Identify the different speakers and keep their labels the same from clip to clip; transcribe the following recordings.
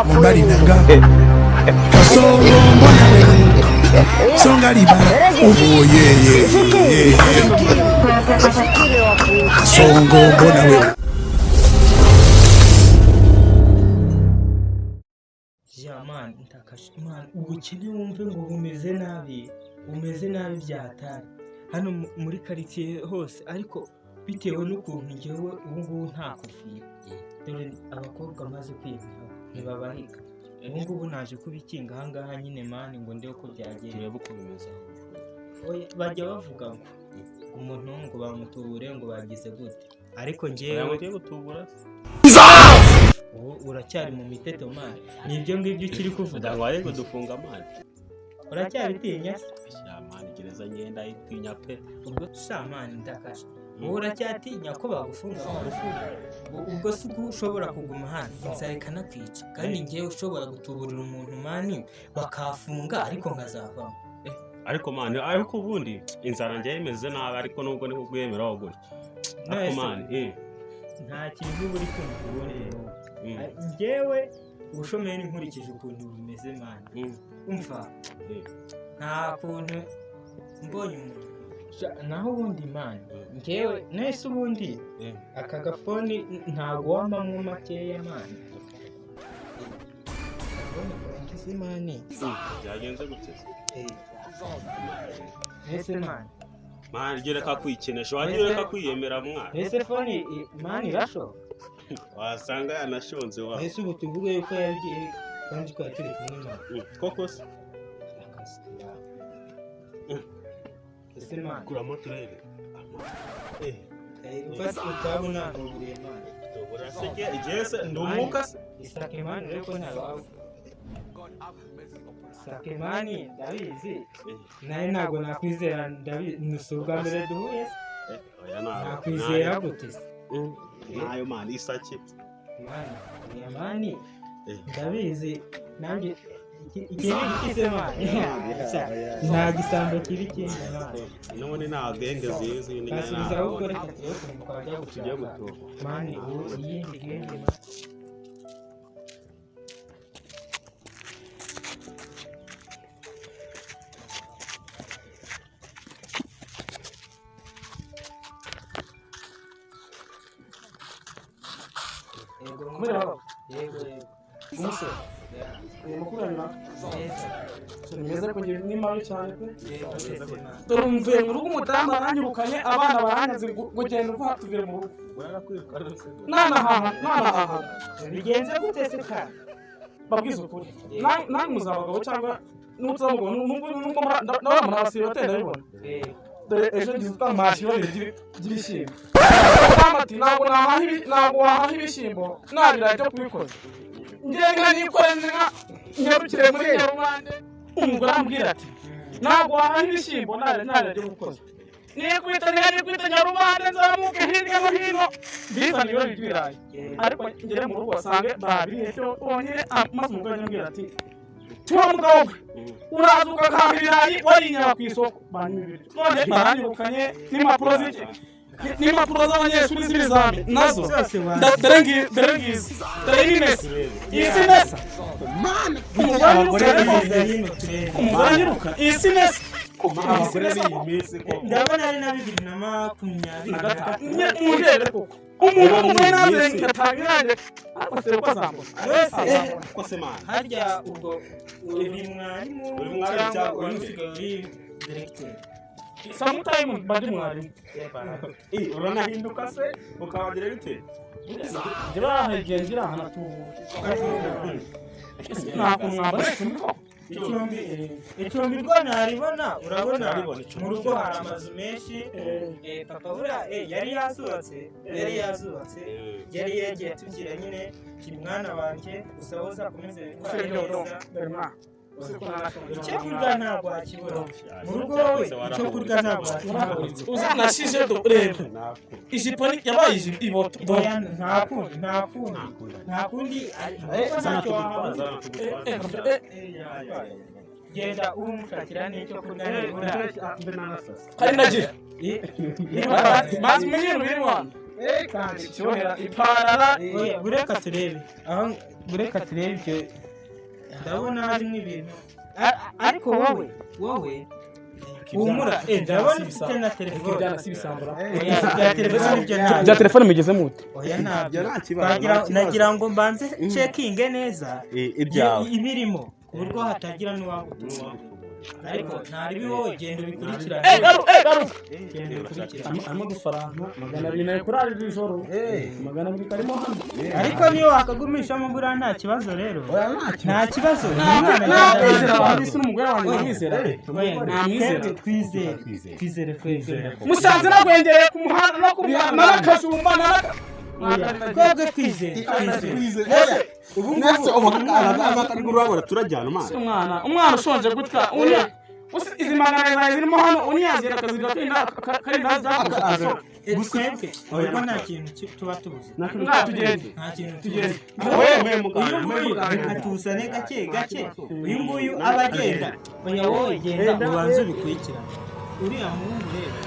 Speaker 1: Mobali na nga Kasongo mbona wewe Songa libala Oh yeah yeah yeah yeah. Kasongo mbona wewe.
Speaker 2: Ya man, ntakashe man, ubukene wumve ngo bumeze nabi, bumeze nabi byatari hano muri karitsiye hose, ariko bitewe n'ukuntu njyewe ubu ngubu nta kufiye, dore abakobwa maze kwiyemera ntibabarika. Ubu ngubu naje kubikinga ahangaha nyine man, ngo ndebe uko byagenda.
Speaker 3: Turebe uko bimeze.
Speaker 2: Oya, bajya bavuga ngo umuntu ngo bamutubure ngo bagize gute, ariko
Speaker 3: Ntabwo
Speaker 2: njyewe
Speaker 3: ugiye gutubura.
Speaker 2: Ubu uracyari mu miteto man, ni ibyo ngibyo ukiri kuvuga.
Speaker 3: Ntabwo wari kudufunga man.
Speaker 2: Uracyabitinya se?
Speaker 3: Sha man, gereza ngenda itinya pe.
Speaker 2: Ubwo sha man, ndakashe, wowe uracyatinya ko bagufunga? Ubwo si uko ushobora kuguma hano inzara ikanakwica, kandi ngewe ushobora gutuburira umuntu man bakafunga, ariko nkazavamo.
Speaker 3: Ariko man, ariko ubundi inzara njyewe imeze nabi, ariko nubwo ni kugwemeraho gutya, ariko
Speaker 2: None se,
Speaker 3: man,
Speaker 2: nta kintu uba uri kumva ubundi wowe. Njyewe ubushomeri nkurikije ukuntu bumeze man, umva, nta kuntu mbonye umuntu. Naho ubundi man, njyewe nese ubundi aka gafoni ntabwo wampamwo makeya man? Agafoni kanjye se man?
Speaker 3: Byagenze gute se?
Speaker 2: Ese man,
Speaker 3: Man, jya ureka kwikinisha, wajya ureka kwiyemera mwana.
Speaker 2: Ese foni man irashoka?
Speaker 3: Wasanga yanashonze wa.
Speaker 2: Ese ubu tuvuge yuko yagiye kandi twari turi kumwe man?
Speaker 3: Koko se?
Speaker 2: Akazi kawe. Ese man,
Speaker 3: Kuramo turebe.
Speaker 2: Ufata utabona ntuburiye man.
Speaker 3: Tubura se, jye se ndi umwuka se?
Speaker 2: Isake man, rero ko ntawavuga Isake man, ndabizi. Nawe ntabwo nakwizera, ndabizi, si ubwa mbere duhuye se.
Speaker 3: Oya, ntabwo.
Speaker 2: Nakwizera gute se?
Speaker 3: Nayo man, isake.
Speaker 2: Man, oya man, ndabizi nanjye iki ni igiki se man? Nta gisambo kibi kindi man.
Speaker 3: N'ubundi nta genge zizi ni.
Speaker 2: Basubiza ahubwo, reka turebe ukuntu twajya
Speaker 3: Tugiye
Speaker 2: gushaka
Speaker 3: gutuba.
Speaker 2: man ubu iyindi genge man. Yego.
Speaker 4: Kubera
Speaker 2: Yego yego.
Speaker 4: Umusore, uyu makuru arira.
Speaker 2: Neza.
Speaker 4: Ni meza, ariko njye ni mabi cyane pe.
Speaker 2: Yego sese man.
Speaker 4: Dore mvuye mu rugo, umudamu aranyirukanye, abana baranyanze ngo genda uva tuvire mu rugo. Nanahaha nanahaha.
Speaker 2: Bigenze gute se kandi?
Speaker 4: Babwize ukuri, namwe muzaba abagabo cyangwa n'utazamugabo, nubwo ndabona murabasiba batenda ndabibona. Dore ejo ngize utampashye ibiro bibiri by'ibishyimbo, umudamu ati ntabwo nahaha ibi, ntabwo wahaha ibishyimbo nta birayi byo kubikoza. Ngenga nikoreze nka nyarukire muri Nyarubande, umugore ambwira ati ntabwo wahaha ibishyimbo nta birayi byo gukoza. Nikwita nikwita Nyarubande, nzamuke hirya no hino mbizane ibiro bibiri by'ibirayi, ariko ngere mu rugo basange babiriye byo bonyine. Maze umugore anyambwira ati tuba mugabo we, uraza ugakaha ibirayi warinyara ku isoko, banywa ibiryo, none baranyirukanye n'impapuro z'iki, n'impapuro z'abanyeshuri z'ibizami nazo
Speaker 2: Zose wa
Speaker 4: dore dore ngizi, dore iyi mesa, iyi si mesa. Umugore
Speaker 2: Abagore
Speaker 4: anyirukanye.
Speaker 2: biza hino turebe.
Speaker 4: Umugore anyirukanye, iyi si mesa.
Speaker 3: Abagore b'iyi minsi ko
Speaker 2: Ndabona ari na 2023.
Speaker 4: Mundebe koko, umuntu umwe naze ngatanga irange, ariko se uko azambona?
Speaker 2: Wese.
Speaker 3: Ko se man?
Speaker 2: Harya ubwo uri mwarimu?
Speaker 3: Uri mwarimu
Speaker 2: cyangwa
Speaker 3: cyangwa
Speaker 2: uri
Speaker 3: uri
Speaker 2: usigaye uri diregiteri?
Speaker 4: Sometime mba ndi mwarimu.
Speaker 3: Uranahinduka se ukaba diregiteri?
Speaker 4: Njye barahaye igihe ngira ahantu atubura, nta kuntu mwambara icumbi koko.
Speaker 2: Icumbi, icumbi rwo ntaribona, urabona.
Speaker 3: Ntaribona icumbi.
Speaker 2: Mu rugo hari amazu menshi. Papa buriya yari yazubatse, yari yagiye atubwira nyine ati mwana wanjye, gusa wowe uzakomeze witware neza, icyo kurya ntabwo wakibura mu rugo, wowe icyo kurya ntabwo wakibura.
Speaker 4: Uzi nashije do, reba ijipo yabaye ijipo iboto do.
Speaker 2: Oya, nta kundi, nta kundi, nta kundi, ariko ntacyo wahabura. Genda ube umushakira n'icyo kurya nibura.
Speaker 4: Hari nagira bazi umenye ibintu biri hano. Kandi cyohera iparara.
Speaker 2: Oya, bureka turebe aho, bureka turebe ibyo. Ndabona harimo ibintu. Ariko wowe humura, ndabona ufite na telefone.
Speaker 4: Ibyana si ibisambura.
Speaker 2: Oya, bya telefone ibyo ntabyo.
Speaker 4: Bya telefone mugeze mute?
Speaker 2: Oya, ntabyo.
Speaker 3: Nta kibazo, nta kibazo.
Speaker 2: Nagira ngo mbanze cekinge neza
Speaker 3: Ibyawe.
Speaker 2: Ibirimo, ku buryo hatagira n'uwagutumira, ariko ntaribi, wowe genda ubikurikirane.
Speaker 4: Garu, garu.
Speaker 2: Genda ubikurikirane.
Speaker 4: Harimo udufaranga 200 nayo kurara iri joro, 200 karimo hano.
Speaker 2: Ariko niyo wakagumishamo buriya nta kibazo rero, nta kibazo, ni umwana.
Speaker 4: Namwizera.
Speaker 2: Agenda.
Speaker 4: Abisi n'umugore wanjye namwizera.
Speaker 2: Oya,
Speaker 4: Namwizera.
Speaker 2: twebwe twizere, twizere twebwe.
Speaker 4: Musanze nagwengereye ku muhanda no ku muhanda narakajumba naraka.
Speaker 2: Twebwe twizere, twizere.
Speaker 3: Ubu ngubu ubu akana urabona turajyana umwana.
Speaker 4: Umwana ushonje gutya unya izi 200 zawe zirimo hano unyazira akazirira karinda zakoze.
Speaker 2: Twebwe ubwo nta kintu tuba tubuze.
Speaker 4: Nta, tugende.
Speaker 2: Nta kintu
Speaker 4: Tugende.
Speaker 2: tubuze.
Speaker 3: Wewe
Speaker 2: Uyu
Speaker 3: muganga.
Speaker 2: nguyu reka tuwusane gake gake, uyu nguyu aba agenda. Oya, wowe genda ubanze ubikurikirane, uriya muhungu rero.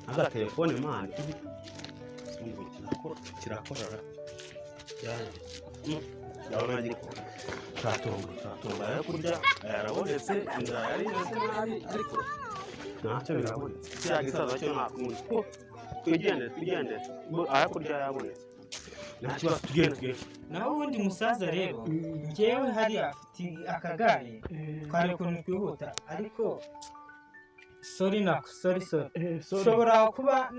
Speaker 3: Aga telefone man kirakora, ndabona gikora. Turatomba, turatomba, ayo kurya yarabonetse. Inzara yari imeze nabi, ariko ntacyo, birabonetse. Kiriya gisaza cyo ntakundi. Twigendere, twigendere, ayo kurya yarabonetse, nta kibazo, tugende, tugende.
Speaker 2: Naho ubundi musaza rero, njyewe hariya afite akagare, twari ukuntu twihuta, ariko sorry, nako sorry, sorry, ushobora kuba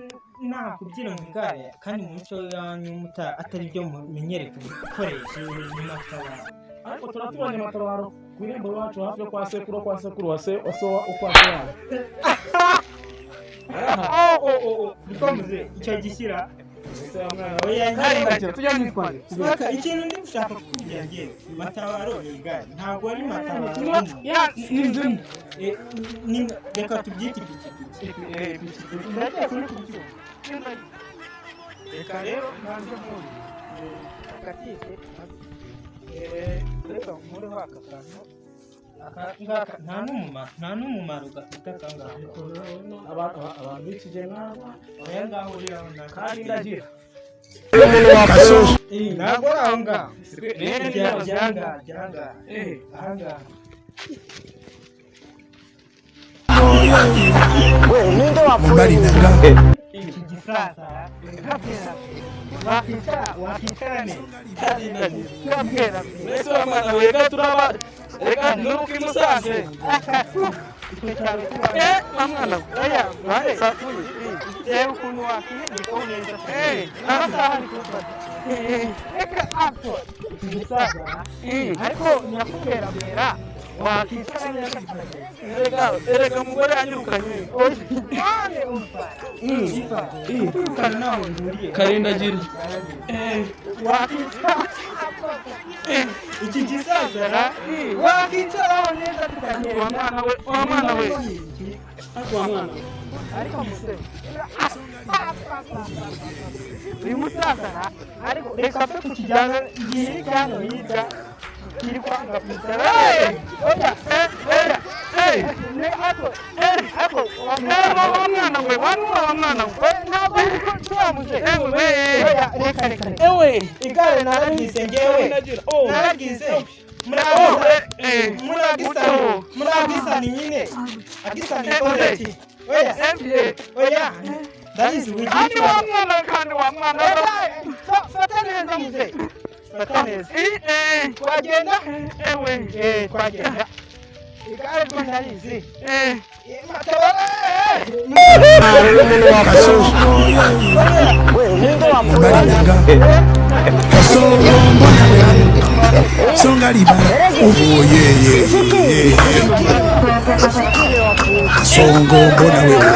Speaker 2: nakubyina mu igare, kandi mu mico yanyu atari byo mumenyereye gukoresha ni matabaro.
Speaker 4: Ariko turatubonye matabaro ku irembo iwacu hafi yo kwa sekuru, kwa sekuru wa se wa so wa kwa se wawe.
Speaker 2: Niko muze icyo gishyira. Oya, njyewe
Speaker 4: Tujya nitwange.
Speaker 2: Saka, ikintu ndi gushaka kukubwira njyewe, matabaro ni igare, ntabwo ari matabaro.
Speaker 4: Ya, ni inzu imwe.
Speaker 2: Reka tubyite ipikipiki. Ndagiye kuri kubyumva. Reka rero mbanze nkuri akatishe, reka nkureho aka kantu aka ngaka, nta n'umumaro gafite aka ngaka.
Speaker 4: Abantu b'iki gihe nk'aba.
Speaker 2: Oya, ngaho uriya
Speaker 4: Kandi ndagira.
Speaker 2: Ntabwo ari aho ngaho. Byanga byanga aha ngaha.
Speaker 1: Mobali na nga.
Speaker 2: Iki gisaza wakicara, wakicara neza.
Speaker 4: Mbese wa mwana we, reka turaba, reka nturuke i Musanze.
Speaker 2: Icyo cyaro.
Speaker 4: Wa mwana we.
Speaker 2: Oya, reba ukuntu wakihengeka neza, amasaha ari kumfata. Reka apfa iki gisaza, ariko nyakubwera wakicara neza kikagenda.
Speaker 4: Erega, erega umugore yanyirukanye.
Speaker 2: None umva, umva, kwirukana naho bihuriye.
Speaker 4: Karindagira.
Speaker 2: Wakicara iki gisaza, wakicaraho neza tukagenda.
Speaker 4: Wa mwana we, wa mwana we, ariko wa mwana we.
Speaker 2: Ariko muse uyu musaza, ariko reka apfe kukijyana igihe hano hirya kiri kwanga kwicara. Oya, oya, ne ako ako.
Speaker 4: Wa mwana we, wa mwana, wa mwana we.
Speaker 2: Ntabwo ariko tuwamuze. Oya, reka, reka, reka.
Speaker 4: Ewe.
Speaker 2: Igare naragize ngewe.
Speaker 4: Karindagira, oh.
Speaker 2: Naragize. Muragisani, muragisani nyine agisani koreki. Oya, oya, ndabizi wigira
Speaker 4: Kandi wa
Speaker 2: ikibazo.
Speaker 4: mwana we, kandi wa mwana we.
Speaker 2: Fata neza muze, fata neza. Twagenda.
Speaker 4: Ewe.
Speaker 2: Twagenda, igare rwo ndarizi. Matabara.
Speaker 1: Mobali na nga. Kasongo mbona wewe. Songa libala. Oh yeah yeah yeah. Kasongo mbona wewe.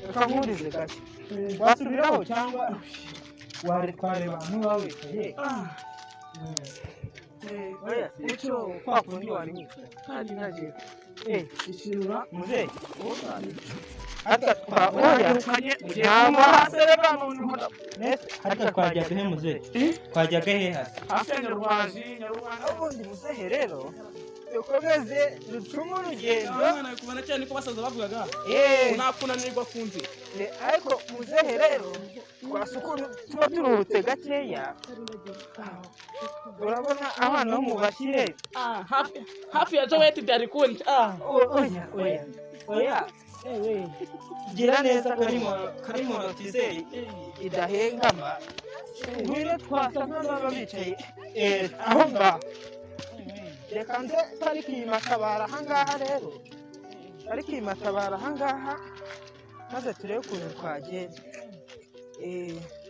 Speaker 2: Reka nkurize gake, wasubiraho cyangwa wari twareba ahantu waba wicaye. Oya, icyo kwa kundi wari wicaye.
Speaker 4: Karindagira.
Speaker 2: Muzehe. Harya oya.
Speaker 4: Murahagurukanye mugiye kumuhaserera noneho.
Speaker 2: Harya twajyaga he, muzehe? Twajyaga he hasi?
Speaker 4: Hafi ya Nyarubaji, Nyarubanda.
Speaker 2: Ubundi muzehe rero dukomeze ducume urugendo.
Speaker 4: Mwana, kuva na kera niko basaza bavugaga. Nakunanirwa ku nzira.
Speaker 2: Ariko muzehe rero twasa ukuntu tuba turuhutse gakeya, urabona abana bo mu bakire.
Speaker 4: Ah, hafi hafi ya Joweti byari kundi, ah.
Speaker 2: Oya, oya, oya, gira neza karimo tizeri idahengama. Ngwino twasa nk'ababa bicaye aho ngaho. Reka nze pariki matabara ahangaha rero, pariki matabara ahangaha, maze turebe ukuntu twagenda.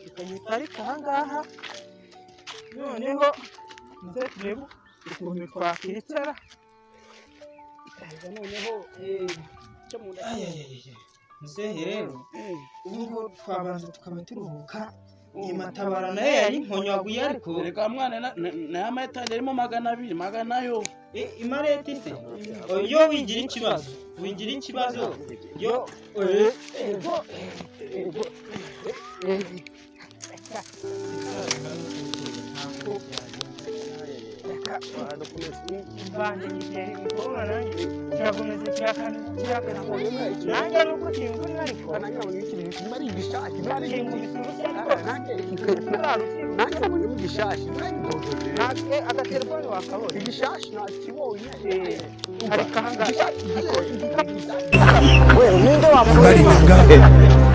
Speaker 2: Reka nyiparike ahangaha, noneho nze turebe ukuntu twakwicara.
Speaker 4: Noneho cyo mu nda.
Speaker 2: Muzehe rero, ubu ngubu twabanza tukaba turuhuka. Iyi matabara nayo yari nkonywaguye, ariko
Speaker 4: Reka mwana, nayo amayetanje arimo 200 magana yo.
Speaker 2: Imareti se yo, wigira ikibazo, wigira ikibazo yo. Ego, ego. Mbanze gitera igikoma, nanjye kirakomeza kirakana kirakana, nanjye nuko kimvuna, ariko kinkubise urushyi, ariko agatelefone wakabonye ariko ahangaha.
Speaker 1: Baringa.